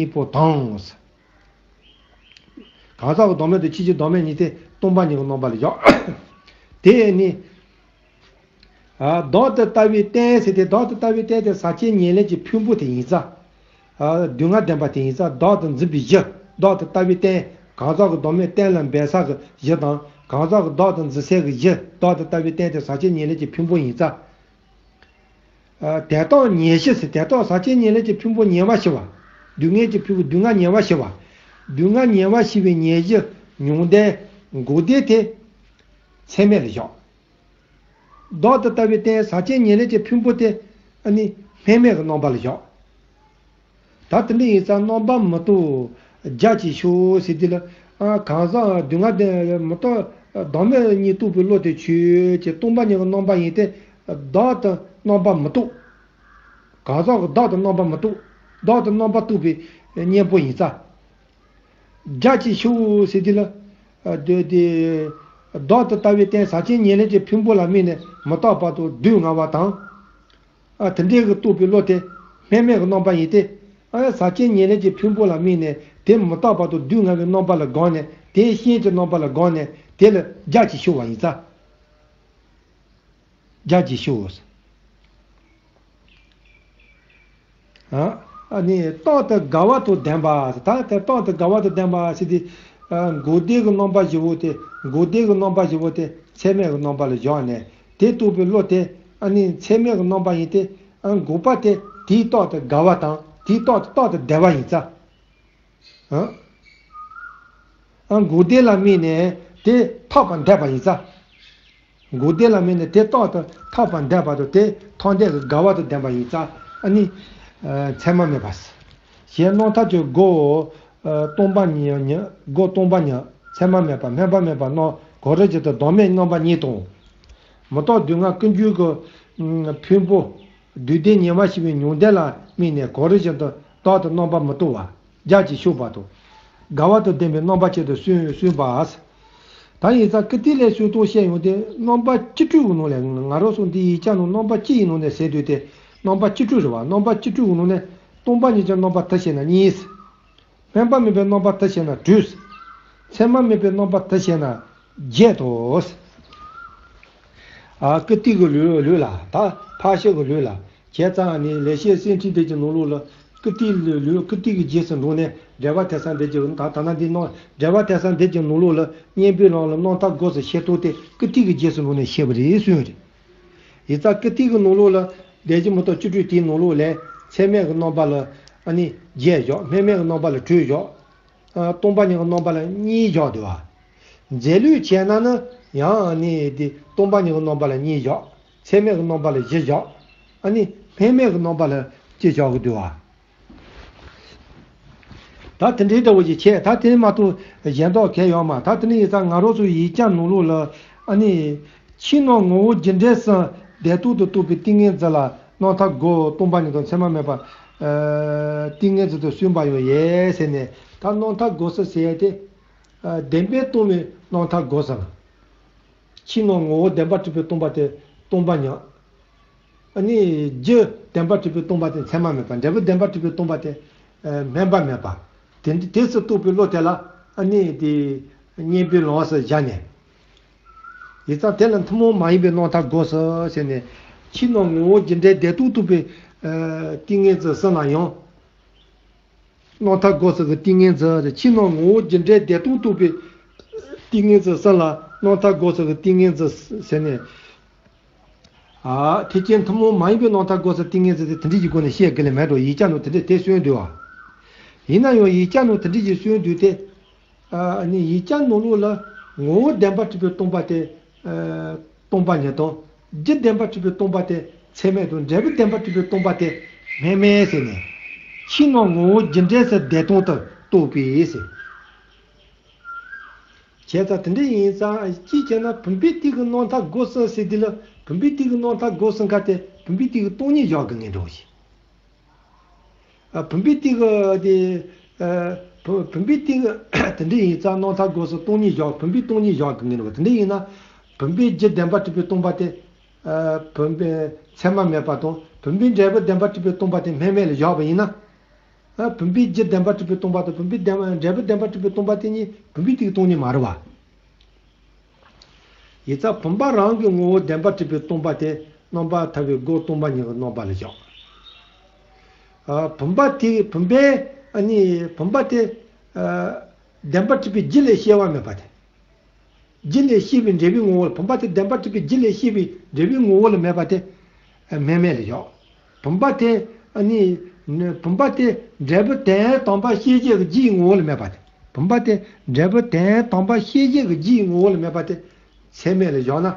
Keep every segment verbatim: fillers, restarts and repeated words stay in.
གཉིས་པོ་དང་། གང་ཟག་གི་བདག་མེད་དང་ཕྱིན་ཅི་བདག་མེད་གཉིས་དེ་སྟོང་པ་ཉིད་ཀྱི་རྣམ་པ་ལ་བཞག་དེ་ནི། ཨ། བདག་ཏུ་ལྟ་བའི་རྟེན་ཟེར་ཏེ། བདག་ཏུ་ལྟ་བའི་རྟེན་དེ་ཟག་བཅས་ཉེར་ལེན་གྱི་ཕུང་པོ་དེ་ཡིན་ཙང་། ཨ། སྡུག་བསྔལ་བདེན་པ་དེ་ཡིན་ཙང་བདག་ཏུ་འཛིན་པའི་གཞི། བདག་ཏུ་ལྟ་བའི་རྟེན། གང་ཟག་གི་བདག་མེད་གཏན་ལ་འབེབས་ས་གི་གཞི་དང་། གང་ཟག་གི་བདག་ཏུ་འཛིན་སའི་གི་གཞི། བདག་ཏུ་ལྟ་བའི་རྟེན་དེ་ཟག་བཅས་ཉེར་ལེན་གྱི་ཕུང་པོ་ཡིན་ཙང་། ཨ། དེ་དག་ཉེར་ཞི་ཟེར། དེ་དག་ཟག་བཅས་ཉེར་ལེན་གྱི་ཕུང་པོ་ཉེ་བར་ཞི་བ། སྡུག་བསྔལ་གྱི་ཕུང་པོ། སྡུག་བསྔལ་ཉེ་བར་ཞི་བ། སྡུག་བསྔལ་ཉེ་བར་ཞི་བའི་ཉེར་ཞི་ཉུང་ལྡན་དགུ་སྡེ་དེ་ཚད་མེད་ལ་བཞག་བདག་ཏུ་ལྟ་བའི་རྟེན་ཟག་བཅས་ཉེར་ལེན་གྱི་ཕུང་པོ་དེ་ནི་སྨྲས་མེད་ཀྱི་རྣམ་པ་ལ་བཞག་ད་དེ་འདྲ་ཡིན་ཙང་རྣམ་པ་མི་རྟོག་རྒྱ་ཆེར་ཤོག་ཟེར་དུས་ལ། ཨ། གང་ཟག་སྡུག་བསྔལ་བདེན་མི་རྟོག་བདག་མེད་གཉིས་རྟོགས་པའི་བློ་དེ་ཆོས་ཅན། སྟོང་པ་ཉིད་ཀྱི་རྣམ་པ་ཡིན་ཏེ། བདག་ཏུ་རྣམ་པ་མི་རྟོག་གང་ཟག་གི་བདག་ཏུ་རྣམ་པ་མི་རྟོག་བདག་ཏུ་རྣམ་པ་རྟོག་པའི་གཉེན་པོ་ཡིན་ཙང་། རྒྱ་ཆེར་ཤོག་ཟེར་དུས་ལ། ཨ། དེ་དེ། བདག་ཏུ་ལྟ་བའི་རྟེན་ཟག་བཅས་ཉེར་ལེན་གྱི་ཕུང་པོ་ལ་དམིགས་ནས་མི་རྟག་པ་དང་སྡུག་བསྔལ་བ་དང་། ཨ། དེ་འདྲའི་གི་རྟོགས་པའི་བློ་དེ་སྨྲས་མེད་ཀྱི་རྣམ་པ་ཡིན་ཏེ། ཨ། ཟག་བཅས་ཉེར་ལེན་གྱི་ཕུང་པོ་ལ་དམིགས་ནས་དེ་མི་རྟག་པ་དང་སྡུག་བསྔལ་བའི་རྣམ་པ་ལ་དགོངས་ནས། དེ་ཤེས་ཀྱི་རྣམ་པ་ལ་དགོངས་ནས་དེ་ལ་རྒྱ་ཆེར་ཤོག་པ་ཡིན་ཙང་། རྒྱ་ཆེར་ཤོག་ཨ། ཨ་ནི་རྟག་ཏུ་དགའ་བ་དང་ལྡན་པ། ད་དེ་རྟག་ཏུ་དགའ་བ་དང་ལྡན་པ་ཟེར་དུས། ཨ། དགུ་སྡེ་གི་རྣམ་པ་བཞི་པོ་དེ། དགུ་སྡེ་གི་རྣམ་པ་བཞི་པོ་དེ་ཚད་མེད་ཀྱི་རྣམ་པ་ལ་བཞག་ནས། དེ་རྟོགས་པའི་བློ་དེ། ཨ་ནི་ཚད་མེད་ཀྱི་རྣམ་པ་ཡིན་ཏེ། ཨ། དགུ་པ་དེ་དེའི་རྟག་ཏུ་དགའ་བ་དང་དེའི་རྟག་ཏུ་རྟག་ཏུ་བདེ་བ་ཡིན་ཙང་། ཨ། ཨ། དགུ་སྡེ་ལ་དམིགས་ནས་དེ་ཐག་པ་འདས་པ་ཡིན་ཙང་། དགུ་སྡེ་ལ་དམིགས་ནས་དེ་རྟག་ཏུ་ཐག་པ་འདས་པ་དང་དེ་ཐོག་མཐའ་གི་དགའ་བ་དང་ལྡན་པ་ཡིན་ཙང་། ཨ་ནི། ཨ། མཚན་མ་མེད་པ། ཞེས་རྣམ་ཐར་གྱི་སྒོ། ཨ། སྟོང་པ་ཉིད། སྒོ་སྟོང་པ་ཉིད། མཚན་མ་མེད་པ། སྨོན་པ་མེད་པ་རྣམས་གོ་རིམ་བཞིན་དུ་བདག་མེད་རྣམ་པ་གཉིས་དང་། མི་རྟག་སྡུག་བསྔལ་ཀུན་འབྱུང་གི་ཕུང་པོ། སྡུག་བདེན་ཉེ་བར་ཞི་བའི་ཉུང་ལྡན་ལ་དམིགས་ནས་གོ་རིམ་བཞིན་དུ་བདག་ཏུ་རྣམ་པ་མི་རྟོག་པ། རྒྱ་ཆེར་ཤོག་པ་དང་། དགའ་བ་དང་ལྡན་པའི་རྣམ་པ་ཅན་དུ་གསུངས་གསུངས་པ། ད་ཡིན་ཙང་ཀིརྟི་ལས་གསུང་སྟངས་བཤད་ཡོང་དུས། རྣམ་པ་བཅུ་དྲུག་གི་ནང་ལས། ང་རང་ཚོ་འདི་ཡིག་ཆ་ནང་རྣམ་པ་བཅུ་ཡི་ནང་ནས་ཟེར་འདུག་སྟེ། རྣམ་པ་བཅུ་དྲུག་རེད་བ། རྣམ་པ་བཅུ་དྲུག་གི་ནང་ནས་སྟོང་པ་ཉིད་ཀྱི་རྣམ་པ་དེ་བཤད་ན་གཉིས། སྨོན་པ་མེད་པའི་རྣམ་པ་དེ་བཤད་ན་དྲུག་མཚན་མ་མེད་པའི་རྣམ་པ་དེ་བཤད་ན་བརྒྱད་དོ། ཨ། ཀིརྟི་གི་ལུགས་ལུགས་ལ། ད་ཕར་ཕྱོགས་ཀྱི་ལུགས་ལ། བྱས་ཙང་ནི་ལེགས་བཤད་གསེར་ཕྲེང་འདི་གི་ནང་ལོགས་ལ། ཀིརྟི་ལུགས་ལུགས། ཀིརྟི་གི་རྗེས་སུ་འབྲངས་ནས་འགྲེལ་པ་ཐེག་ས་འདི་གི། ད་ད་ན་འདི་ནང་འགྲེལ་པ་ཐེག་ས་འདི་གི་ནང་ལོགས་ལ་སྙན་པའི་ལམ་ལ་རྣམ་ཐར་སྒོས་སུ་བཤད་སྟངས་དེ་ཀིརྟི་གི་རྗེས་སུ་འབྲངས་ནས་བཤད་པ་རེད་གསུངས་རེད། ཡིན་ཙང་ཀིརྟི་གི་ནང་ལོགས་ལ་བདེན་བཞི་མི་རྟག་བཅུ་དྲུག་དེའི་ནང་ལོགས་ལས་ཚད་མེད་ཀྱི་རྣམ་པ་ལ། ཨ་ནི་བརྒྱད་བཞག་སྨོན་མེད་ཀྱི་རྣམ་པ་ལ་དྲུག་བཞག་ཨ། སྟོང་པ་ཉིད་ཀྱི་རྣམ་པ་ལ་གཉིས་བཞག་འདུག་བ། རྫས་ལུགས་བྱས་ན་ནི་ཡང་ནི་དེ་སྟོང་པ་ཉིད་ཀྱི་རྣམ་པ་ལ་གཉིས་བཞག་ཚད་མེད་ཀྱི་རྣམ་པ་ལ་བཞི་བཞག་ཨ་ནི་སྨོན་མེད་ཀྱི་རྣམ་པ་ལ་གཅིག་བཞག་གི་འདུག་བ། ད་དེ་འདྲའི་འདྲ་བོ་ཞིག་བྱས། ད་དེ་མ་གཏོགས་གཞན་དག་གང་ཡང་མ། ད་དེ་ནི་ཡིན་ཙང་ང་རང་ཚོ་ཡིག་ཆ་ནང་ལོགས་ལ། ཨ་ནི། ཕྱི་ནང་ངོ་བོ་རྒྱུ་འབྲས་གསུམ་བདེན་སྟོང་དུ་རྟོགས་པའི་ཏིང་ངེ་འཛིན་ལ་རྣམ་ཐར་སྒོས་སྟོང་པ་ཉིད་དང་མཚན་མ་མེད་པ། ཨ། ཏིང་ངེ་འཛིན་དུ་གསུངས་པ་ཡང་ཡོད་ཟེར་ནས། ད་རྣམ་ཐར་སྒོས་སུ་ཟེར་ཡས་དེ། ཨ། བདེན་པས་སྟོང་པའི་རྣམ་ཐར་སྒོས་སུ། ཕྱི་ནང་ངོ་བོ་བདེན་པར་གྲུབ་པས་སྟོང་པ་དེ་སྟོང་པ་ཉིད། ཨ་ནི་རྒྱུ་བདེན་པར་གྲུབ་པས་སྟོང་པ་དེ་མཚན་མ་མེད་པ། འབྲས་བུ་བདེན་པར་གྲུབ་པས་སྟོང་པ་དེ། ཨ། སྨོན་པ་མེད་པ། དེ་འདི་དེ་སུ་རྟོགས་པའི་བློ་དེ་ལ། ཨ་ནི་དེ་སྙན་པའི་ལམ་སུ་བཞག་ནས། ཡིན་ཙང་དེ་ལ་ཐུན་མོང་མ་ཡིན་པའི་རྣམ་ཐར་སྒོས་སུ་ཟེར་ནས། ཕྱི་ནང་ངོ་བོ་རྒྱུ་འབྲས་བདེན་སྟོང་རྟོགས་པའི། ཨ། ཏིང་ངེ་འཛིན་གསུམ་ལ་ཡང་། རྣམ་ཐར་སྒོས་སུ་གི་ཏིང་ངེ་འཛིན། ཕྱི་ནང་ངོ་བོ་རྒྱུ་འབྲས་བདེན་སྟོང་རྟོགས་པའི་ཏིང་ངེ་འཛིན་གསུམ་ལ་རྣམ་ཐར་སྒོས་སུ་གི་ཏིང་ངེ་འཛིན་ཟེར་ནས། ཨ། ཐེག་ཆེན་ཐུན་མོང་མ་ཡིན་པའི་རྣམ་ཐར་སྒོས་སུ་ཏིང་ངེ་འཛིན་དེ་དེ་འདྲ་ཞིག་སྒོ་ནས་བཤད་དགོས་ལེ་མེད་འགྲོ། ཡིག་ཆ་ནང་དེ་འདྲ་དེ་གསུངས་འདུག་བ། ཡིན་ན་ཡང་ཡིག་ཆ་ནང་དེ་འདྲ་ཞིག་གསུངས་འདུག་སྟེ། ཨ་ནི་ཡིག་ཆ་ནང་ལོགས་ལ་ངོ་བོ་བདེན་པར་གྲུབ་པས་སྟོང་པ་དེ། ཨ། སྟོང་པ་ཉིད་དང་། རྒྱུ་བདེན་པར་གྲུབ་པས་སྟོང་པ་དེ་ཚད་མེད་དང་། འབྲས་བུ་བདེན་པར་གྲུབ་པས་སྟོང་པ་དེ་སྨོན་མེད་ཟེར་ནས། ཕྱི་ནང་ངོ་བོ་རྒྱུ་འབྲས་སུ་བདེན་སྟོང་དུ་རྟོགས་པས་ཟེར། བྱས་ཙང་དེ་འདྲ་ཡིན་ཙང་གཅིག་བྱས་ན་བུམ་པའི་སྟེང་གི་རྣམ་ཐར་སྒོས་སུ་ཟེར་དུས་ལ། བུམ་པའི་སྟེང་གི་རྣམ་ཐར་སྒོས་སུ་ག་དེ་བུམ་པའི་སྟེང་གི་སྟོང་ཉིད་བཞག་གི་ངེས་འགྲོ་ཞིག་ཨ། བུམ་པའི་སྟེང་གི་དེ། ཨ། བུ་བུམ་པའི་སྟེང་གི་དེ་འདྲ་ཡིན་ཙང་རྣམ་ཐར་སྒོས་སུ་སྟོང་ཉིད་བཞག་བུམ་པའི་སྟོང་ཉིད་བཞག་གི་ངེས་འགྲོ་བ། དེ་འདྲ་ཡིན་ན། བུམ་པའི་རྒྱུ་བདེན་པར་གྲུབ་པས་སྟོང་པ་དེ། ཨ། བུམ་པའི་མཚན་མ་མེད་པ་དང་། བུམ་པའི་འབྲས་བུ་བདེན་པར་གྲུབ་པས་སྟོང་པ་དེ་སྨོན་མེད་ལ་བཞག་པ་ཡིན་ན། ཨ། བུམ་པའི་རྒྱུ་བདེན་པར་གྲུབ་པའི་སྟོང་པ་དང་བུམ་པའི་བདེན་པ་འབྲས་བུ་བདེན་པར་གྲུབ་པའི་སྟོང་པ་དེ་གཉིས་བུམ་པའི་སྟེང་གི་སྟོང་ཉིད་མ་རེད་བ། ཡིན་ཙང་བུམ་པ་རང་གི་ངོ་བོ་བདེན་པར་གྲུབ་པའི་སྟོང་པ་དེ་རྣམ་པར་ཐར་པའི་སྒོ་སྟོང་པ་ཉིད་ཀྱི་རྣམ་པ་ལ་བཞག་ཨ། བུམ་པ་དེ་བུམ་པའི་ཨ་ནི་བུམ་པ་དེ་ཨ། བདེན་པར་གྲུབ་པའི་རྒྱུ་ལས་སྐྱེ་བ་མེད་པ་དེ། རྒྱུ་ལས་སྐྱེས་པའི་འབྲས་བུའི་ངོ་བོ་ལ། བུམ་པ་དེ་བདེན་པར་གྲུབ་པའི་རྒྱུ་ལས་སྐྱེས་པའི་འབྲས་བུའི་ངོ་བོ་ལ་མེད་པ་དེ་སྨོས་མེད་ལ་བཞག་བུམ་པ་དེ་ཨ་ནི་བུམ་པ་དེ་འབྲས་བུ་དོན་དམ་པ་ཤེས་བྱེད་ཀྱི་རྒྱུའི་ངོ་བོ་ལ་མེད་པ་དེ། བུམ་པ་དེ་འབྲས་བུ་དོན་དམ་པ་ཤེས་བྱེད་ཀྱི་རྒྱུའི་ངོ་བོ་ལ་མེད་པ་དེ་ཚད་མེད་ལ་བཞག་ན།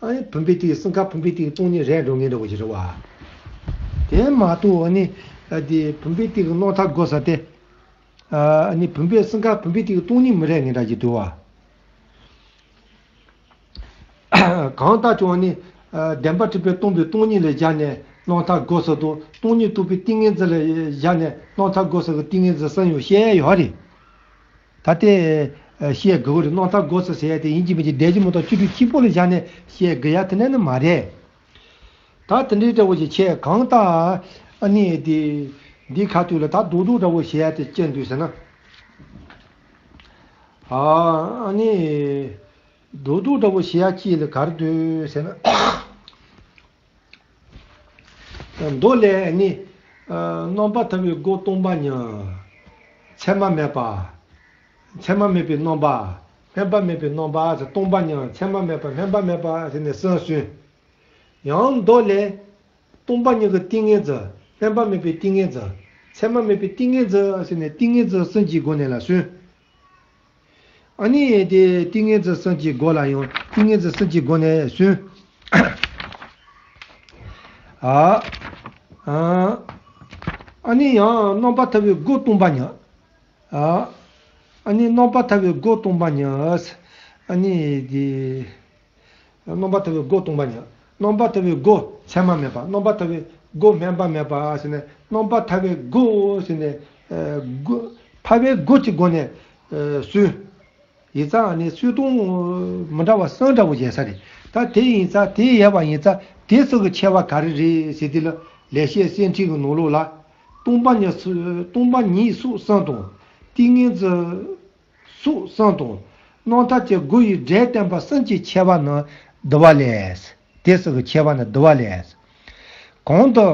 ཨ་ནི་བུམ་པའི་སྟེང་གི་སྲིད་མཁར་བུམ་པའི་སྟེང་གི་སྟོང་ཉིད་རེད་འགྲོ་ངེས་འདྲ་བོ་ཞིག་རེད་བ། དེ་མ་གཏོགས་ཨ་ནི་ཨ་དེ་བུམ་པའི་སྟེང་གི་རྣམ་ཐར་དགོས་ས་དེ། ཨ་ནི་བུམ་པའི་སྲིད་མཁར་བུམ་པའི་སྟེང་གི་སྟོང་ཉིད་མི་རེད་ངེས་འདྲ་ཞིག་འདུག་བ། གང་ལྟར་ཀྱང་ནི་ཨ་བདེན་པར་གྲུབ་པའི་སྟོང་པའི་སྟོང་ཉིད་ལ་བཞག་ནས་རྣམ་ཐར་དགོས་ས་དང་སྟོང་ཉིད་རྟོགས་པའི་ཏིང་ངེ་འཛིན་ལ་བཞག་ནས་རྣམ་ཐར་དགོས་ས་གི་ཏིང་ངེ་འཛིན་གསུམ་ཡང་བཤད་ཡོད་རེད། ད་ལྟའི་བཤད་དགོས་རེད། རྣམ་ཐར་དགོས་ས་ཟེར་ཡ་དེ་ཡིན་གཅིག་མིན་གཅིག་བདེན་བཞི་མུ་སྟེགས་བཅུ་དྲུག་གཅིག་པོ་ལ་བཞག་ནས་བཤད་དགོས་ཡ་དེ་ནས་ནི་མ་རེད། ད་དེ་འདྲའི་འདྲ་བོ་ཞིག་བྱས་གང་ལྟར་ཨ་ནི་དེ་འདི་ཁ་ཐུག་ལ་ད་རྡོག་རྡོག་འདྲ་བོ་བཤད་ཡ་དེ་ཅི་འདུག་ཟེར་ན། ཨ་ནི་རྡོག་རྡོག་འདྲ་བོ་བཤད་ཡ་ཅི་ལ་ག་རེ་འདུག་ཟེར་ན། མདོ་ལས་ནི། རྣམ་པར་ཐར་པའི་སྒོ་སྟོང་པ་ཉིད། མཚན་མ་མེད་པ། མཚན་མ་མེད་པའི་རྣམ་པ། སྨོན་པ་མེད་པའི་རྣམ་པ་ཟེར། སྟོང་པ་ཉིད་མཚན་མ་མེད་པ་སྨོན་པ་མེད་པ་ཟེར་ནས་གསུམ་གསུངས། ཡང་མདོ་ལས། སྟོང་པ་ཉིད་ཀྱི་ཏིང་ངེ་འཛིན། སྨོན་པ་མེད་པའི་ཏིང་ངེ་འཛིན། མཚན་མ་མེད་པའི་ཏིང་ངེ་འཛིན་ཟེར་ནས་ཏིང་ངེ་འཛིན་གསུམ་གྱི་སྒོ་ནས་ལ་གསུངས། ཨ་ནི་དེ་ཏིང་ངེ་འཛིན་གསུམ་གྱི་སྒོ་ལ་ཡང་ཏིང་ངེ་འཛིན་གསུམ་གྱི་སྒོ་ནས་གསུངས། ཨ། ཨ། ཨ་ནི་ཡང་རྣམ་པར་ཐར་པའི་སྒོ་སྟོང་པ་ཉིད། ཨ། ཨ་ནི་རྣམ་པར་ཐར་པའི་སྒོ་སྟོང་པ་ཉིད། ཨ་ནི་དེ། རྣམ་པར་ཐར་པའི་སྒོ་སྟོང་པ་ཉིད། རྣམ་པར་ཐར་པའི་སྒོ་མཚན་མ་མེད་པ། རྣམ་པར་ཐར་པའི་སྒོ་སྨོན་པ་མེད་པ་ཟེར་ནས་རྣམ་པར་ཐར་པའི་སྒོ་ཟེར་ནས། ཨ། སྒོ། ཐར་པའི་སྒོ་གི་སྒོ་ནས། ཨ། གསུངས། ཡིན་ཙང་ནི་སུས་དང་མི་འདྲ་བ་གསུམ་འདྲ་བོ་བྱས་ས་རེད། ད་དེ་ཡིན་ཙང་དེ་ཡོད་པ་ཡིན་ཙང་དེ་ཚོ་གི་ཁྱད་པར་ག་རེ་རེད་ཟེར་དུས་ལ། ལེགས་བཤད་གསེར་ཕྲེང་གི་ནང་ལོགས་ལ། སྟོང་པ་ཉིད་སོགས། སྟོང་པ་ཉིད་སོགས་གསུམ་དང་། ཏིང་ངེ་འཛིན་སོགས་གསུམ་དང་། རྣམ་ཐར་གྱི་སྒོ་ཡི་སྒྲས་བསྟན་པ་གསུམ་གྱི་ཁྱད་པར་ནི་འདི་བ་ལས། དེ་ཚོ་གི་ཁྱད་པར་ནི་འདི་བ་ལས། གོང་དུ།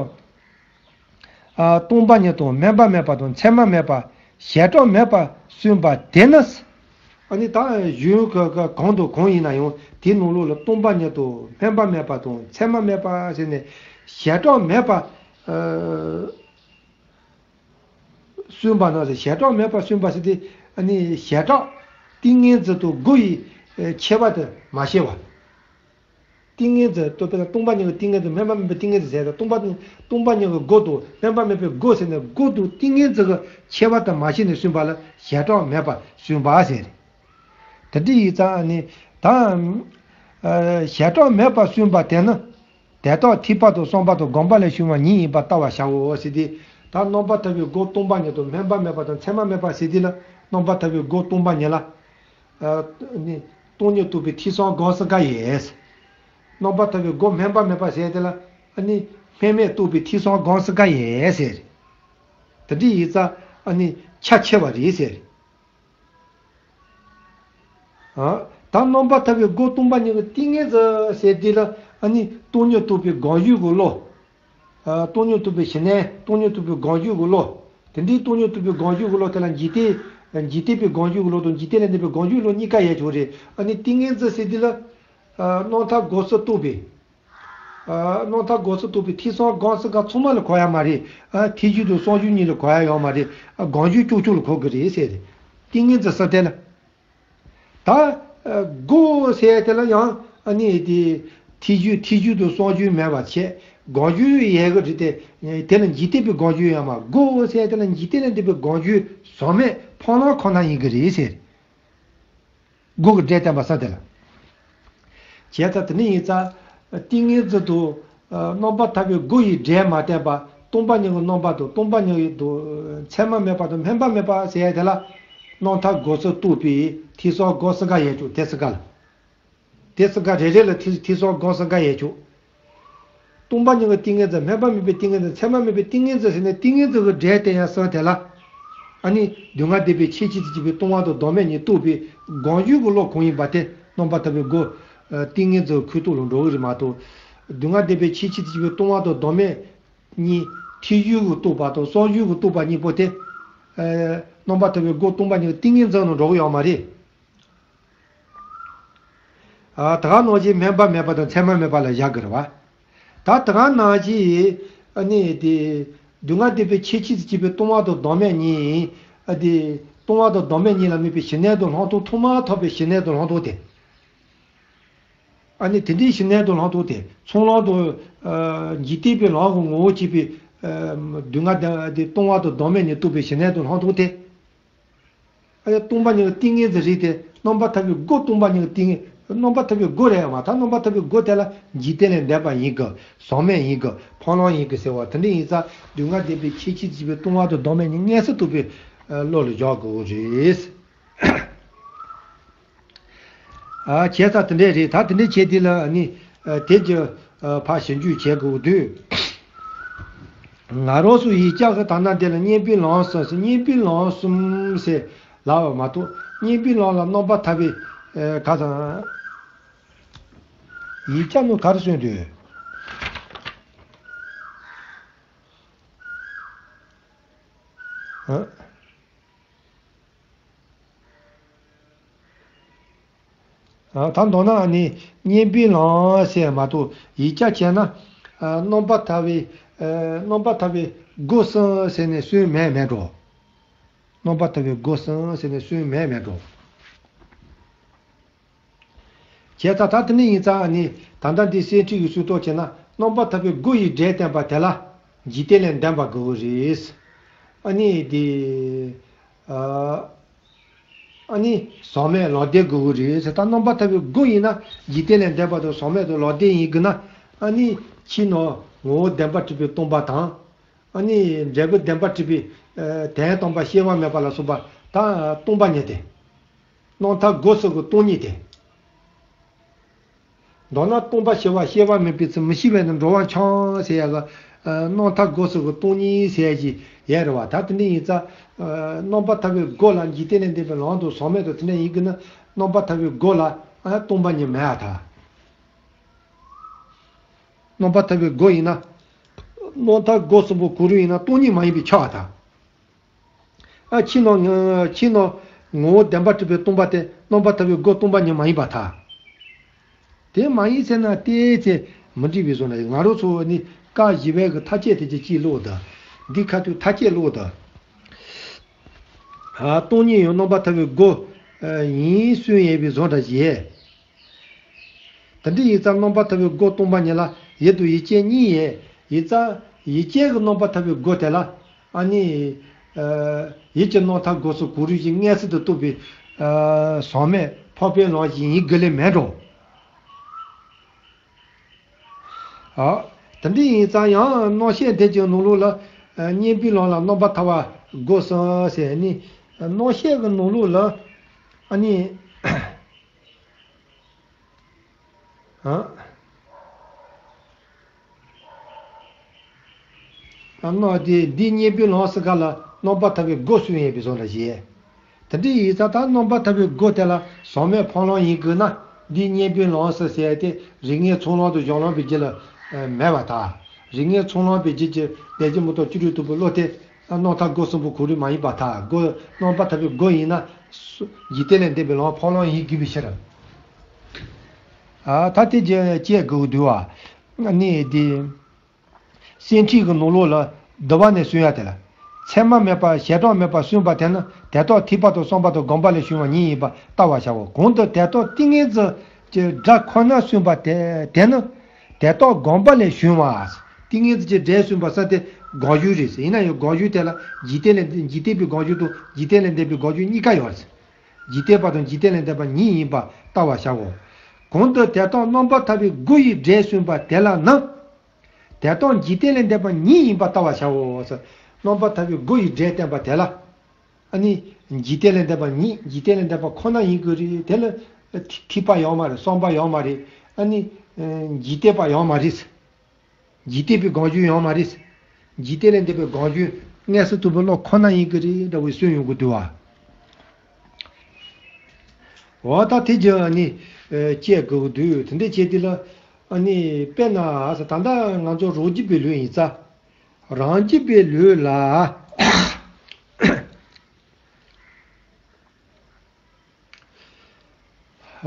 ཨ། སྟོང་པ་ཉིད་དང་སྨོན་པ་མེད་པ་དང་མཚན་མ་མེད་པ་བྱེ་བྲག་མེད་པ་གསུངས་པ་དེ་ནི། ཨ་ནི་ད་གཞུང་གི་གང་དང་གང་ཡིན་ན་ཡང་དེའི་ནང་ལོགས་ལ་སྟོང་པ་ཉིད་དང་སྨོན་པ་མེད་པ་དང་མཚན་མ་མེད་པ་ཟེར་ནས་བྱེ་བྲག་མེད་པ། ཨ། གསུངས་པ་ན་ཟེར། བྱེ་བྲག་མེད་པ་གསུངས་པ་ཟེར་དུས་ཨ་ནི་བྱེ་བྲག་ཏིང་ངེ་འཛིན་དང་སྒོ་ཡི་ཁྱད་པར་དེ་མ་ཕྱེ་བ། ཏིང་ངེ་འཛིན་ལྟོས་པས་ན་སྟོང་པ་ཉིད་ཀྱི་ཏིང་ངེ་འཛིན། སྨོན་པ་མེད་པའི་ཏིང་ངེ་འཛིན་ཟེར་ཏེ། སྟོང་པ་སྟོང་པ་ཉིད་ཀྱི་སྒོ་དང་སྨོན་པ་མེད་པའི་སྒོ་ཟེར་ནས་སྒོ་དང་ཏིང་ངེ་འཛིན་གྱི་ཁྱད་པར་དེ་མ་ཕྱེ་ནས་གསུངས་པ་ལ་བྱེ་བྲག་མེད་པ་གསུངས་པ་ཟེར། དེ་འདྲ་ཡིན་ཙང་ནི་ད་བྱེ་བྲག་མེད་པ་གསུངས་པ་དེ་ནི། དེ་དག་ཐོས་པ་དང་བསམ་པ་དང་སྒོམ་པ་ལས་བྱུང་བ་ཉིད་ཡིན་པར་ལྟ་བར་བྱའོ་ཟེར་ཏེ། ད་རྣམ་པར་ཐར་པའི་སྒོ་སྟོང་པ་ཉིད་དང་སྨོན་པ་མེད་པ་དང་མཚན་མ་མེད་པ་ཟེར་དུས་ལ། རྣམ་པར་ཐར་པའི་སྒོ་སྟོང་པ་ཉིད་ལ། ཨ་ནི་སྟོང་ཉིད་རྟོགས་པའི་ཐོས་བསམ་སྒོམ་གསུམ་ཀ་ཡོད། རྣམ་པར་ཐར་པའི་སྒོ་སྨོན་པ་མེད་པ་ཟེར་དེ་ལ། ཨ་ནི་སྨོན་མེད་རྟོགས་པའི་ཐོས་བསམ་སྒོམ་གསུམ་ཀ་ཡོད་ཟེར། དེ་འདྲ་ཡིན་ཙང་ཨ་ནི་ཆ་ཕྱེ་བ་རེད་ཟེར། ཨ། ད་རྣམ་པར་ཐར་པའི་སྒོ་སྟོང་པ་ཉིད་ཀྱི་ཏིང་ངེ་འཛིན་ཟེར་དེ་ལ། ཨ་ནི་སྟོང་ཉིད་རྟོགས་པའི་སྒོམ་བརྒྱུད་ཀྱི་བློ། ཨ། སྟོང་ཉིད་རྟོགས་པའི་ཞི་གནས། སྟོང་ཉིད་རྟོགས་པའི་སྒོམ་བརྒྱུད་ཀྱི་བློ། དེ་འདྲའི་སྟོང་ཉིད་རྟོགས་པའི་སྒོམ་བརྒྱུད་ཀྱི་བློ་དེ་ལ་འཇིག་རྟེན། འཇིག་རྟེན་པའི་སྒོམ་བརྒྱུད་ཀྱི་བློ་དང་འཇིག་རྟེན་ལས་འདས་པའི་སྒོམ་བརྒྱུད་བློ་གཉིས་ཀ་ཡོད་ཆོག་རེད། ཨ་ནི་ཏིང་ངེ་འཛིན་ཟེར་དེ་ལ། ཨ། རྣམ་ཐར་སྒོམ་གསུམ་རྟོགས་པའི། ཨ། རྣམ་ཐར་སྒོམ་གསུམ་རྟོགས་པའི་ཐོས་བསམ་སྒོམ་གསུམ་ཀ་ཚང་མ་ལ་གོ་ཡ་མ་རེད། ཨ། ཐོས་བརྒྱུད་དང་བསམ་བརྒྱུད་གཉིས་ལ་གོ་ཡ་ཡོད་མ་རེད། ཨ། སྒོམ་བརྒྱུད་ཀྱོག་ཀྱོག་ལ་གོ་གི་རེད་ཟེར་རེད། ཏིང་ངེ་འཛིན་གསུམ་དེ་ལ། ད། ཨ། སྒོམ་ཟེར་དེ་ལ་ཡང་ཨ་ནི་དེ་ཐོས་བརྒྱུད་ཐོས་བརྒྱུད་དང་བསམ་བརྒྱུད་མེད་པ་བྱས། སྒོམ་བརྒྱུད་ཡོད་གི་རེད་དེ། དེ་ལ་འཇིག་རྟེན་པའི་སྒོམ་བརྒྱུད་ཡོད་མ། སྒོམ་ཟེར་དེ་ལ་འཇིག་རྟེན་ལས་འདས་པའི་སྒོམ་བརྒྱུད་ཟག་མེད་འཕགས་ལམ་ཁོ་ན་ཡིན་གི་རེད་ཟེར། སྒོམ་གྱི་སྒྲས་བསྟན་པ་གསུམ་དེ་ལ། བྱས་ཙང་དེ་ནི་ཡིན་ཙང་། ཏིང་ངེ་འཛིན་དང་། ཨ། རྣམ་པར་ཐར་པའི་སྒོ་ཡི་སྒྲས་མ་བསྟན་པ། སྟོང་པ་ཉིད་ཀྱི་རྣམ་པ་དང་སྟོང་པ་ཉིད་ཀྱི་དང་། མཚན་མ་མེད་པ་དང་སྨོན་པ་མེད་པ་ཟེར་ཡ་དེ་ལ། རྣམ་ཐར་སྒོམ་གསུམ་རྟོགས་པའི་ཐོས་བསམ་སྒོམ་གསུམ་ཀ་ཡོད་ཆོག་དེ་གསུམ་ཀ་ལ། དེ་གསུམ་ཀ་རེ་རེ་ལ་ཐོས་ཐོས་བསམ་སྒོམ་གསུམ་ཀ་ཡོད་ཆོག་སྟོང་པ་ཉིད་ཀྱི་ཏིང་ངེ་འཛིན། སྨོན་པ་མེད་པའི་ཏིང་ངེ་འཛིན། མཚན་མ་མེད་པའི་ཏིང་ངེ་འཛིན་ཟེར་ནས་ཏིང་ངེ་འཛིན་གྱི་སྒྲས་བསྟན་ཡ་གསུམ་དེ་ལ། ཨ་ནི་སྡུག་བསྔལ་བདེན་པའི་ཁྱད་ཆོས་སུ་གྱུར་པའི་ལྟུང་བ་དང་ལྡོག་མེད་གཉིས་རྟོགས་པའི་སྒོམ་ཞུགས་ཀྱི་བློ་གང་ཡིན་པ་དེ་རྣམ་པར་ཐར་པའི་སྒོ། ཏིང་ངེ་འཛིན་ཁུ་ཐུག་ལ་འགྲོ་གི་རེད་མ་གཏོགས། སྡུག་བསྔལ་བདེན་པའི་ཁྱད་ཆོས་སུ་གྱུར་པའི་ལྟུང་བ་དང་ལྡོག་མེད་གཉིས་ཐེག་ཞུགས་ཀྱི་རྟོགས་པ་དང་གསོག་ཞུགས་ཀྱི་རྟོགས་པ་གཉིས་པོ་དེ། རྣམ་པར་ཐར་པའི་སྒོ་སྟོང་པ་ཉིད་ཀྱི་ཏིང་ངེ་འཛིན་ནང་འགྲོ་གི་ཡོད་མ་རེད། ཨ། ད་ག་ནང་བཞིན་སྨོན་པ་མེད་པ་དང་མཚན་མ་མེད་པ་ལ་བཞག་དགོས་རེད་བ། ད་ད་ག་ནང་བཞིན། ཨ་ནི་དེ། སྡུག་བསྔལ་བདེན་པའི་ཁྱད་ཆོས་སུ་གྱུར་པའི་ལྟུང་བ་དང་ལྡོག་མེད་གཉིས། ཨ། དེ། ལྟུང་བ་དང་ལྡོག་མེད་གཉིས་ལ་དམིགས་པའི་ཞི་གནས་དང་ལྷག་མཐོང་ཐོག་མར་ཐོབ་པའི་ཞི་གནས་དང་ལྷག་མཐོང་དེ། ཨ་ནི་དེ་འདྲའི་ཞི་གནས་དང་ལྷག་མཐོང་དེ་ཚོགས་ལམ་དང་། ཨ། འཇིག་རྟེན་པའི་ལམ་གྱི་ངོ་བོ་བྱས་པའི། ཨ། སྡུག་བསྔལ་དེ་ལྟུང་བ་དང་ལྡོག་མེད་གཉིས་རྟོགས་པའི་ཞི་གནས་དང་ལྷག་མཐོང་དེ། ཨ་ཡ། སྟོང་པ་ཉིད་ཀྱི་ཏིང་ངེ་འཛིན་རེད་དེ། རྣམ་པར་ཐར་པའི་སྒོ་སྟོང་པ་ཉིད་ཀྱི་ཏིང་ངེ། རྣམ་པར་ཐར་པའི་སྒོ་རེད་ཡ་མ་ཐག་རྣམ་པར་ཐར་པའི་སྒོ་དེ་ལ་འཇིག་རྟེན་ལས་འདས་པ་ཡིན་གི། ཟག་མེད་ཡིན་གི། འཕགས་ལམ་ཡིན་གི་ཟེར་བ་དེ་འདྲ་ཡིན་ཙང་སྡུག་བསྔལ་བདེན་པའི་ཁྱད་ཆོས་སུ་གྱུར་པའི་ལྟུང་བ་དང་ལྡོག་མེད་གཉིས་མངོན་སུམ་རྟོགས་པའི་བློ་ལ་བཞག་དགོས་རེད། ཨ། བྱས་ཙང་དེ་འདྲས་རེད། ད་དེ་འདྲས་བྱས་དུས་ལ་ནི། ཨ། དེ་ཀྱི། ཨ། ཕར་ཞིབ་འཇུག་བྱེད་དགོས་དུས། ང་རང་ཚོ་ཡིག་ཆ་གི་ད་ལྟ་འདི་ལ་བསྙེན་པའི་ལམ་གསུམ་ཟེར། བསྙེན་པའི་ལམ་གསུམ་ཟེར་ལབ་པ་མ་གཏོགས། བསྙེན་པའི་ལམ་ལ་རྣམ་པར་ཐར་པའི། ཨ། ག་དང་། ཡིག་ཆ་ནང་ག་རེ་གསུངས་འདུག་ཨ། ཨ། ད་མདོར་ན་ནི་བསྙེན་པའི་ལམ་ཟེར་མ་གཏོགས་ཡིག་ཆ་བྱས་ན། ཨ། རྣམ་པར་ཐར་པའི། ཨ། རྣམ་པར་ཐར་པའི་སྒོ་གསུམ་ཟེར་ནས་གསུངས་མེད་མེད་འགྲོ། རྣམ་པར་ཐར་པའི་སྒོ་གསུམ་ཟེར་ནས་གསུངས་མེད་མེད་འགྲོ། བྱས་ཙང་ད་དེ་ནས་ཡིན་ཙང་ནི་ད་ལྟ་འདི་གསེར་ཁྲི་གི་སྲོལ་གཏོད་བྱས་ན་རྣམ་པར་ཐར་པའི་སྒོ་ཡི་སྒྲས་བསྟན་པ་དེ་ལ་འཇིག་རྟེན་ལས་འདས་པ་དགོས་ཀྱི་རེད། ཨ་ནི་དེ། ཨ། ཨ་ནི་ཟག་མེད་ལམ་བདེན་དགོས་ཀྱི་རེད་ཟེར། ད་རྣམ་པར་ཐར་པའི་སྒོ་ཡིན་ན་འཇིག་རྟེན་ལས་འདས་པ་དང་ཟག་མེད་དང་ལམ་བདེན་ཡིན་དགོས་ན། ཨ་ནི་ཕྱི་ནང་ངོ་བོ་བདེན་པར་གྲུབ་པའི་སྟོང་པ་དང་། ཨ་ནི་འབྲས་བུ་བདེན་པར་གྲུབ་པའི། ཨ། དོན་དམ་པ་སྐྱེ་བ་མེད་པ་ལ་སོགས་པ་ད་སྟོང་པ་ཉིད་དེ། རྣམ་ཐར་སྒོ་གསུམ་གྱི་སྟོང་ཉིད་དེ། མདོར་ན་སྟོང་པ་ཞི་བ་སྐྱེ་བ་མེད་པའི་ཚུལ། མི་ཤེས་པས་ན་འགྲོ་བ་འཆིང་ཟེར་ཡ་གི། ཨ། རྣམ་ཐར་སྒོ་གསུམ་གྱི་སྟོང་ཉིད་ཟེར་ཡ་ཅིག་ཡོད་རེད་བ། ད་དེ་འདྲ་ཡིན་ཙང་། ཨ། རྣམ་པར་ཐར་པའི་སྒོ་ལ་འཇིག་རྟེན་ལས་འདས་པའི་ལམ་དང་ཟག་མེད་དང་དེ་འདྲ་ཡིན་དགོས་ན་རྣམ་པར་ཐར་པའི་སྒོ་ལ། ཨ། སྟོང་པ་ཉིད་མེད་པར་ཐལ། རྣམ་པར་ཐར་པའི་སྒོ་ཡིན་ན། རྣམ་ཐར་སྒོ་གསུམ་པོ་གང་རུང་ཡིན་ན་སྟོང་ཉིད་མ་ཡིན་པས་ཁྱབ་པར་ཐལ། ཨ། ཕྱི་ནང་། ཕྱི་ནང་ངོ་བོ་བདེན་པར་གྲུབ་པའི་སྟོང་པ་དེ་རྣམ་པར་ཐར་པའི་སྒོ་སྟོང་པ་ཉིད་མ་ཡིན་པར་ཐལ། དེ་མ་ཡིན་ཟེར་ན་ཏོག་ཙམ་མི་འགྲིག་པའི་བཟོ་འདྲ། ང་རང་ཚོ་ནི་བཀའ་བཞི་པའི་གི་མཐའ་དཔྱད་དེ་ཅིག་ཅིག་ཀློག་དང་། འདི་ཁ་ཐུག་མཐའ་དཔྱད་ཀློག་དང་། ཨ། སྟོང་ཉིད་ཡང་རྣམ་པར་ཐར་པའི་སྒོ། ཨ། ཡིན་གསུངས་ཡོད་པའི་བཟོ་འདྲ་ཞིག་དེ་འདྲ་ཡིན་ཙང་རྣམ་པར་ཐར་པའི་སྒོ་སྟོང་པ་ཉིད་ལ་ཡིད་དང་ཡིད་དཔྱད་གཉིས་ཡོད། ཡིན་ཙང་ཡིད་དཔྱད་ཀྱི་རྣམ་པར་ཐར་པའི་སྒོ་དེ་ལ། ཨ་ནི། ཨ། ཡིད་ཀྱི་རྣམ་ཐར་སྒོ་གསུམ་གང་རུང་ཞིག་མངོན་སུམ་དུ་རྟོགས་པའི། ཨ། ཟག་མེད་འཕགས་པའི་ལམ་ཞིག་ཡིན་དགོས་ལེ་མེད་འགྲོ། ཨ། དེ་འདྲ་ཡིན་ཙང་ཡང་རྣམ་བཤད་འདི་གི་ནང་ལོགས་ལ། ཨ། བསྙེན་པའི་ལམ་ལ་རྣམ་པར་ཐར་པ་སྒོ་གསུམ་ཟེར་ནི། རྣམ་བཤད་ཀྱི་ནང་ལོགས་ལ། ཨ་ནི། ཨ། ཨ། རྣམ་དེ་འདི་བསྙེན་པའི་ལམ་ཟེར་ག་ལ་རྣམ་པར་ཐར་པའི་སྒོ་གསུམ་ཡོད་པའི་བཟོ་འདྲ་ཞིག་དེ་འདྲ་ཡིན་ཙང་ད་རྣམ་པར་ཐར་པའི་སྒོ་དེ་ལ་ཟག་མེད་འཕགས་ལམ་ཡིན་དགོས་ན། འདི་བསྙེན་པའི་ལམ་ཟེར་ཟེར་ཏེ་རིགས་ངེས་ཚོགས་ལམ་དང་སྦྱོར་ལམ་པའི་རྒྱུད་ལ། ཨ། མེད་པར་ཐལ། རིགས་ངེས་ཚོགས་ལམ་པའི་རྒྱུད་ཀྱི་ལས་ཀྱི་མུ་ཏོ་བཅུ་དྲུག་ལྟ་བུ་བློ་དེ། ཨ། རྣམ་ཐར་སྒོ་གསུམ་པོ་གང་རུང་མ་ཡིན་པར་ཐལ། སྒོ། རྣམ་པར་ཐར་པའི་སྒོ་ཡིན་ན། འཇིག་རྟེན་ལས་འདས་པའི་ལམ་འཕགས་ལམ་ཡིན་དགོས་པའི་ཕྱིར། ཨ། ད་དེ་བྱས་དགོས་འདུག་བ། ནི་དེ། གསེར་ཁྲིའི་གི་ནང་ལོགས་ལ་བསྡུ་བ་ནས་གསུང་ཡ་དེ་ལ། མཚན་མ་མེད་པ་བྱེ་བྲག་མེད་པར་གསུངས་པ་དེ་ནི་དེ་དག་ཐེག་པ་དང་བསམ་པ་དང་སྒོམ་པ་ལས་བྱུང་བ་ཉིད་ཡིན་པར་ལྟ་བར་བྱའོ། གོང་དུ་དེ་དག་ཏིང་ངེ་འཛིན་གྱི་སྒྲ་ཁོ་ན་གསུངས་པ་དེ་དེ་ནི་དེ་དག་སྒོམ་པ་ལས་བྱུང་བ། ཏིང་ངེ་འཛིན་གྱི་སྒྲས་གསུངས་པ་ས་དེ་སྒོམ་ཞུགས་རེད། ཡིན་ན་ཡང་སྒོམ་ཞུགས་དེ་ལ་འཇིག་རྟེན་ལས་འཇིག་རྟེན་པའི་སྒོམ་ཞུགས་དང་འཇིག་རྟེན་ལས་འདས་པའི་སྒོམ་ཞུགས་གཉིས་ཀ་ཡོད་རེད། འཇིག་རྟེན་པ་དང་འཇིག་རྟེན་ལས་འདས་པ་ཉིད་ཡིན་པར་ལྟ་བར་བྱའོ། གོང་དུ་དེ་དག་རྣམ་པར་ཐར་པའི་སྒོ་ཡི་སྒྲས་གསུངས་པ་དེ་ལ་ནི། དེ་དག་འཇིག་རྟེན་ལས་འདས་པ་ཉིད་ཡིན་པར་ལྟ་བར་བྱའོ། རྣམ་པར་ཐར་པའི་སྒོ་ཡི་སྒྲས་བསྟན་པ་དེ་ལ། ཨ་ནི། འཇིག་རྟེན་ལས་འདས་པ་ཉིད་འཇིག་རྟེན་ལས་འདས་པ་ཁོ་ན་ཡིན་དགོས་རེད། དེ་ལ། ཐེག་པ་ཡོད་མ་རེད། བསམ་པ་ཡོད་མ་རེད། ཨ་ནི། འཇིག་རྟེན་པ་ཡོད་མ་རེད། འཇིག་རྟེན་པའི་སྒོམ་རྒྱུ་ཡོད་མ་རེད། འཇིག་རྟེན་ལས་འདས་པའི་སྒོམ་རྒྱུ་མངོན་སུམ་རྟོགས་པའི་བློ་ཁོ་ན་ཡིན་གྱི་རེད་འདྲ་བོའི་སུན་ཡོང་གི་འདུག་བ། འོ་ད་དེ་ཀྱང་ནི་ཨ་དཔྱད་དགོས་ཀྱི་འདུག་དེ་འདྲ་བྱས་དུས་ལ་ཨ་ནི་དཔེར་ན་ད་ལྟ་ང་ཚོ་རང་རྒྱུད་པའི་ལུས་ཡིན་ཙང་། རང་རྒྱུད་པའི་ལུས་ལ།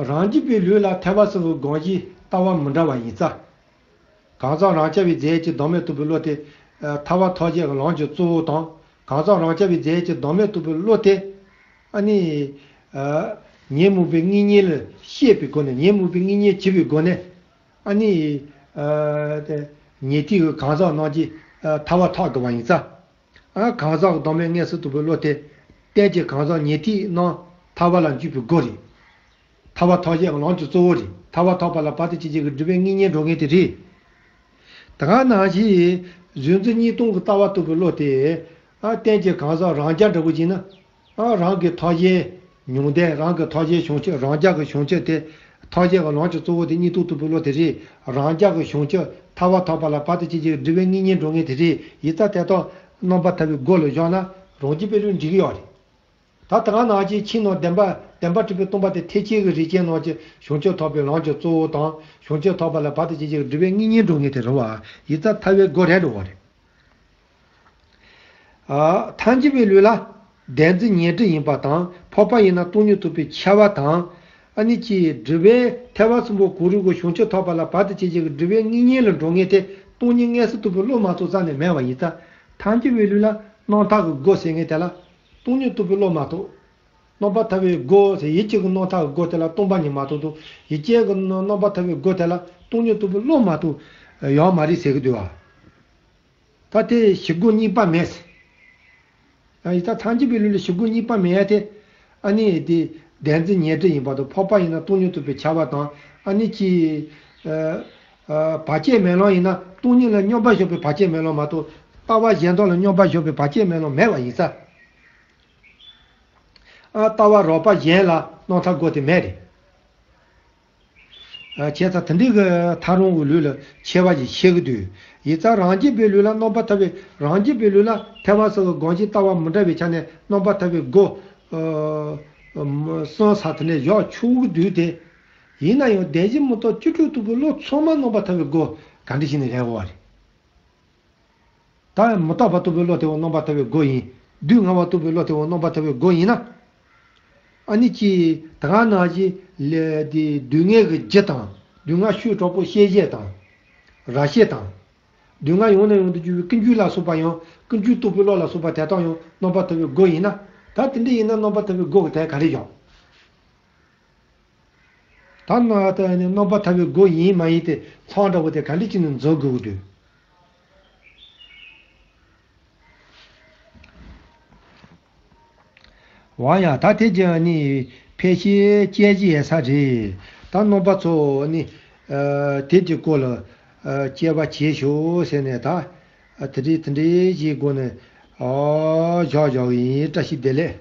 རང་རྒྱུད་པའི་ལུས་ལ་ཐལ་བ་གསུམ་པོའི་སྒོམ་གཞིའི་ལྟ་བ་མི་འདྲ་བ་ཡིན་ཙང་། གང་ཟག་རང་རྐྱ་བའི་རྫས་ཀྱི་བདག་མེད་རྟོགས་པའི་བློ་དེ་ཨ་ཐར་པ་ཐོབ་བྱེད་ཀྱི་ལམ་གྱི་གཙོ་བོ་དང་། གང་ཟག་རང་རྐྱ་བའི་རྫས་ཀྱི་བདག་མེད་རྟོགས་པའི་བློ་དེ་ཨ་ནི་ཨ་ཉོན་མོངས་པའི་གཉེན་ཉེ་ལ་ཤེས་པའི་སྒོ་ནས། ཉོན་མོངས་པའི་གཉེན་ཉེ་བྱེད་པའི་སྒོ་ནས་ཨ་ནི་ཨ་དེ་ཉན་ཐོས་ཀྱི་གང་ཟག་རྣམས་ཀྱིས་ཨ་ཐར་པ་ཐོབ་དགོས་པ་ཡིན་ཙང་། ཨ་གང་ཟག་གི་བདག་མེད་མངོན་སུམ་རྟོགས་པའི་བློ་དེ་རྟེན་གྱི་གང་ཟག་ཉན་ཐོས་རྣམས་ཐར་པ་ལ་འཇུག་པའི་སྒོ་རེད། ཐར་པ་ཐོབ་བྱེད་ཀྱི་ལམ་གྱི་གཙོ་བོ་རེད། ཐར་པ་ཐོབ་པ་ལ་བར་དུ་གཅོད་བྱེད་ཀྱི་སྒྲིབ་པའི་གཉེན་ཉེ་འགྲོ་མཁན་དེ་རེད། དེ་ག་ནང་བཞིན་གཟུང་འཛིན་གཉིས་སྟོང་གི་ལྟ་བ་རྟོགས་པའི་བློ་དེ་ཨ་རྟེན་གྱི་གང་ཟག་རང་རྐྱ་འདྲ་བོ་ཅིག་ན། ཨ་རང་གི་ཐོབ་བྱའི་མྱོང་ལྡན། རང་གི་ཐོབ་བྱའི་བྱང་ཆུབ། རང་རྐྱ་གི་བྱང་ཆུབ་དེ། ཐོབ་བྱེད་ཀྱི་ལམ་གྱི་གཙོ་བོ་དེ་གཉིས་སྟོང་རྟོགས་པའི་བློ་དེ་རེད། རང་རྐྱ་གི་བྱང་ཆུབ་ཐར་པ་ཐོབ་པ་ལ་བར་དུ་གཅོད་བྱེད་ཀྱི་སྒྲིབ་པའི་གཉེན་ཉེ་འགྲོ་མཁན་དེ་རེད། ཡིན་ཙང་དེ་དག་རྣམ་པར་ཐར་པའི་སྒོ་ལ་བཞག་ན་རང་རྒྱུད་པའི་ལུས་འགྲིག་གི་ཡོད་རེད། ད་དེ་ག་ནང་བཞིན་ཕྱི་ནང་བདེན་པ། བདེན་པ་གྲུབ་པའི་སྟོང་པ་དེ་ཐེག་ཆེན་གྱི་རིགས་ཅན་རྣམས་ཀྱི་བྱང་ཆུབ་ཐོབ་པའི་ལམ་གྱི་གཙོ་བོ་དང་། བྱང་ཆུབ་ཐོབ་པ་ལ་བར་དུ་གཅོད་བྱེད་ཀྱི་སྒྲིབ་པའི་གཉེན་ཉེ་འགྲོ་མཁན་དེ་རེད་བ། ཡིན་ཙང་ཐར་པའི་སྒོ་རེད་འགྲོ་བ་རེད། ཨ་ཐལ་འགྱུར་བའི་ལུས་ལ་བདེན་འཛིན་ཉོན་སྒྲིབ་ཡིན་པ་དང་། འཕགས་པ་ཡིན་ན་སྟོང་ཉིད་རྟོགས་པའི་ཁྱབ་པ་དང་། ཨ་ནི་ཅིག་སྒྲིབ་པའི་ཐལ་བ་གསུམ་པོ་གོ་རིམ་གྱི་བྱང་ཆུབ་ཐོབ་པ་ལ་བར་དུ་གཅོད་བྱེད་ཀྱི་སྒྲིབ་པའི་གཉེན་ཉེ་ལ་འགྲོ་མཁན་དེ་སྟོང་ཉིད་མངོན་སུམ་རྟོགས་པའི་བློ་མ་གཏོགས་རྩ་ནས་མེད་པ་ཡིན་ཙང་། ཐལ་འགྱུར་བའི་ལུས་ལ་རྣམ་ཐར་གྱི་སྒོ་ཟེར་མཁན་དེ་ལ་སྟོང་ཉིད་རྟོགས་པའི་བློ་མ་གཏོགས། རྣམ་པར་ཐར་པའི་སྒོ་ཟེར། ཡིད་ཀྱི་རྣམ་ཐར་གྱི་སྒོ་དེ་ལ་སྟོང་པ་ཉིད་མ་གཏོགས་དང་། ཡིད་ཀྱི་རྣམ་པར་ཐར་པའི་སྒོ་དེ་ལ་སྟོང་ཉིད་རྟོགས་པའི་བློ་མ་གཏོགས་ཡོད་མ་རེད་ཟེར་གྱི་འདུག་བ། ད་དེ་བཞི་སྒོ་གཉིས་པ་མེད་ཟེར། ཨ་ཡིན་ཙང་ཐལ་འགྱུར་བའི་ལུས་ལ་བཞི་སྒོ་གཉིས་པ་མེད་ཡ་དེ། ཨ་ནི་དེ་བདེན་འཛིན་ཉོན་སྒྲིབ་ཡིན་པ་དང་། འཕགས་པ་ཡིན་ན་སྟོང་ཉིད་རྟོགས་པའི་ཁྱབ་པ་དང་། ཨ་ནི་ཅིག་ཨ་ཨ་བར་ཆད་མེད་ལམ་ཡིན་ན་སྟོང་ཉིད་ལ་སྙོམས་པར་ཞུགས་པའི་བར་ཆད་མེད་ལམ་མ་གཏོགས། ལྟ་བ་གཞན་དག་ལ་སྙོམས་པར་ཞུགས་པའི་བར་ཆད་མེད་ལམ་མེད་པ་ཡིན་ཙང་། ཨ་ལྟ་བ་རོགས་པ་གཞན་ལ་རྣམ་ཐར་སྒོ་དེ་མེད་རེད། ཨ་བྱས་ཙང་དེ་འདྲའི་གི་ཐལ་རང་གི་ལུས་ལ་ཁྱད་པར་ཞིག་ཕྱེ་གི་འདུག་ཡིན་ཙང་རང་རྒྱུད་པའི་ལུས་ལ་རྣམ་པར་ཐར་པའི། རང་རྒྱུད་པའི་ལུས་ལ་ཐལ་བ་གསུམ་གྱི་སྒོམ་གཞིའི་ལྟ་བ་མི་འདྲ་བའི་ཆ་ནས་རྣམ་པར་ཐར་པའི་སྒོ་ཨ་གསུམ་ས་དེ་འདྲ་བཞག་ཆོག་གི་འདུག་དེ་ཡིན་ན་ཡང་བདེན་བཞི་མི་རྟོག་བཅུ་དྲུག་རྟོགས་པའི་བློ་ཚང་མ་རྣམ་པར་ཐར་པའི་སྒོ་ག་འདྲ་ཞིག་ནས་རེད་འོ་བ་རེད། ད་མི་རྟག་པ་རྟོགས་པའི་བློ་དེ་བ་རྣམ་པར་ཐར་པའི་སྒོ་ཡིན། སྡུག་བསྔལ་བ་རྟོགས་པའི་བློ་དེ་བ་རྣམ་པར་ཐར་པའི་སྒོ་ཡིན་ན། ཨ་ནི་ཅི་ད་ག་ནང་བཞིན་ལས་དེ་སྡུག་བསྔལ་གྱི་རྒྱུ་དང་། སྡུག་བསྔལ་ཤུགས་དྲག་པོ་སྐྱེད་བྱེད་དང་། རག་བྱེད་དང་། སྡུག་བསྔལ་ཡོང་ནས་ཡོང་དུ་གྱུར་པའི་ཀུན་འབྱུང་ལ་སོགས་པ་ཡང་། ཀུན་འབྱུང་རྟོགས་པའི་བློ་ལ་སོགས་པ་དེ་དག་ཡང་རྣམ་པར་ཐར་པའི་སྒོ་ཡིན་ན། ད་དེ་འདྲ་ཡིན་ན་རྣམ་པར་ཐར་པའི་སྒོ་གི་དོན་ག་རེ་བཞག་ད་ནི་ད་ནི་རྣམ་པར་ཐར་པའི་སྒོ་ཡིན་མ་ཡིན་དེ་མཚམས་འདྲ་བོ་དེ་ག་འདྲ་ཅིག་ནས་འཛིན་དགོས་ཀྱི་འདུག་འོ་ཡ། ད་དེ་ཀྱང་ནི་ཕལ་ཆེར་དཔྱད་གཞི་ཡོད་ས་རེད། ད་རྣམ་པ་ཚོ་ནི་ཨ་དེབ་ཀྱི་སྐོར་ལ་ཨ་དཔྱད་པ་བྱེད་ཤོག་ཟེར་ནས། ད་ཨ་དེ་འདྲའི་དེ་འདྲའི་ཞིག་སྒོ་ནས་ཨ་བཞག་བཞག་ཡིན། བཀྲ་ཤིས་བདེ་ལེགས།